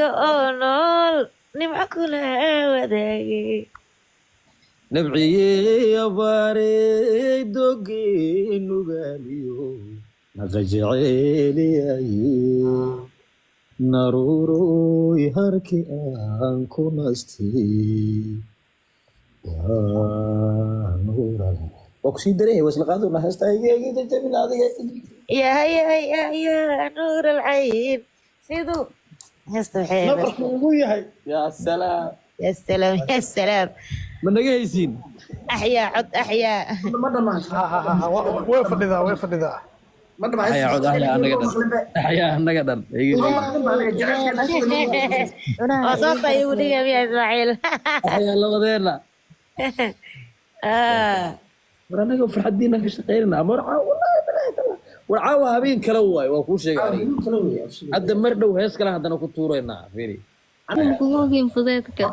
Oo nool nimco kula wadaagay. Nabciyey abaarey dogey nugaaliyo naqa jeceliyaye naruuroy harki aan ku nastay. Yaa nuural, waa kusii daraya, waa isla qaadona heesta jajabin adiga. Ya ya ya ya nuur alcayn, siduu heesta waxay ahayd. Nabarku ugu yahay. Yaa salaam. Ya salaam, ya salaam. Ma naga haysiin? Axyaa cod axyaa. Ma dhamaan. Ha ha ha ha, way fadhidaa, way fadhidaa. Ma dhamaan. Axyaa cod axyaa anaga dhan, axyaa anaga dhan. Oo sababta igu dhiga miya, Ismaaciil? Axyaa labadeena. Ah. War anaga farxadiina ka shaqeynana ama war caawa, wallahi bilaahi taala, war caawa habeen kale waay, waa kuu sheegay aniga hadda mar dhow hees kale haddana ku tuuraynaa, fiiri. Kugu ogin fudeedka.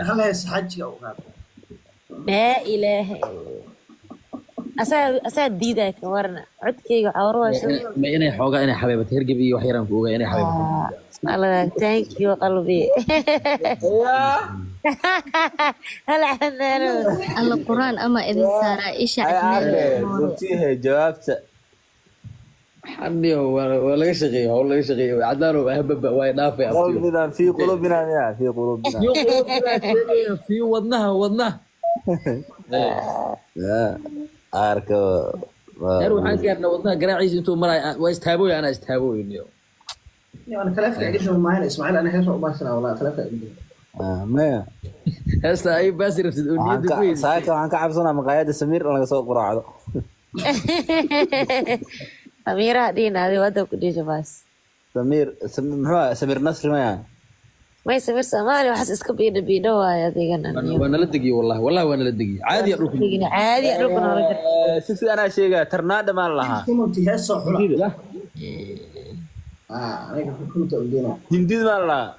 Hal hees xaajiga u qaado. Laa ilaaha illa, asaa asaa diidaya. Ka warna codkayga cawro waa soo. Ma inay xoogaa inay xabeebatay hergeb iyo wax yaraan ku ogaa inay xabeebatay. Allah, thank you qalbi. Hal xanaano. Alla quraan ama idin saaraa isha Cadnaan. Runtiihe jawaabta. Xaniyo waa laga shaqeeyey, hawl laga shaqeeyey. Cadnaano hababa waa dhaafay abtiyo. Qalbina fii qulubina miya fii qulubina. Fii qulubina sheegaya, fii wadnaha wadnaha. Ya, arka. Heer waxaan gaarnaa wadnaha garaaciisa intuu maraay waa istaabooy, anaa istaabooyniyo. Ana taleefanka iga soo maayna, Ismaaciil, ana hees u baahsanaa wallahi taleefanka iga. Maya. Heesta ay baasi rabtid oo Waxaan niyadda ka ku heysay. Saaka waxaan ka cabsanaa maqaayadda Samiir in laga soo quraacdo. Amiiraha dhihin adi wadda ku dhiisha baas. Samiir muxuu ahaa? Samiir Nasri maya? May, Samir Soomaali waxaas iska biidho biidho waayo adigana. Waa nala degiye, wallahi wallahi waa nala degiye, caadiya dhulka. Digina caadi dhulka noola garta. Si anaa sheegaya tarnaadha maan lahaa. Kumanti hees soo xula. Ah, aniga xukunta u geynaa. Hindid maan lahaa.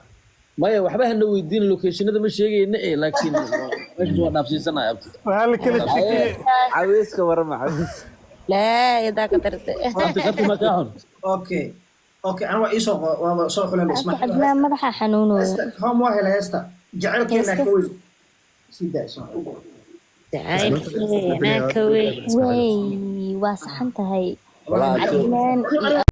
Maya, waxba hana weydiin, locationada ma sheegayna eh, laakiin meeshaas waa dhaafsiisanaya abti. Waxaa la kala shekiyey. Caweyska warama caweys. Laa yadaa ka tarte. Abti qabti ma kaa xun. Okay, ana waa iisoo waaba soo xulan Ismaaciil. Cadnaan madaxa xanuunooya. Heesta home waa helay, heesta jacaylkeena ka weyn, sii daa, Ismaaciil. Jacaylkeena ka weyn. Wey, waa saxan tahay. Walaa. Cadnaan iyo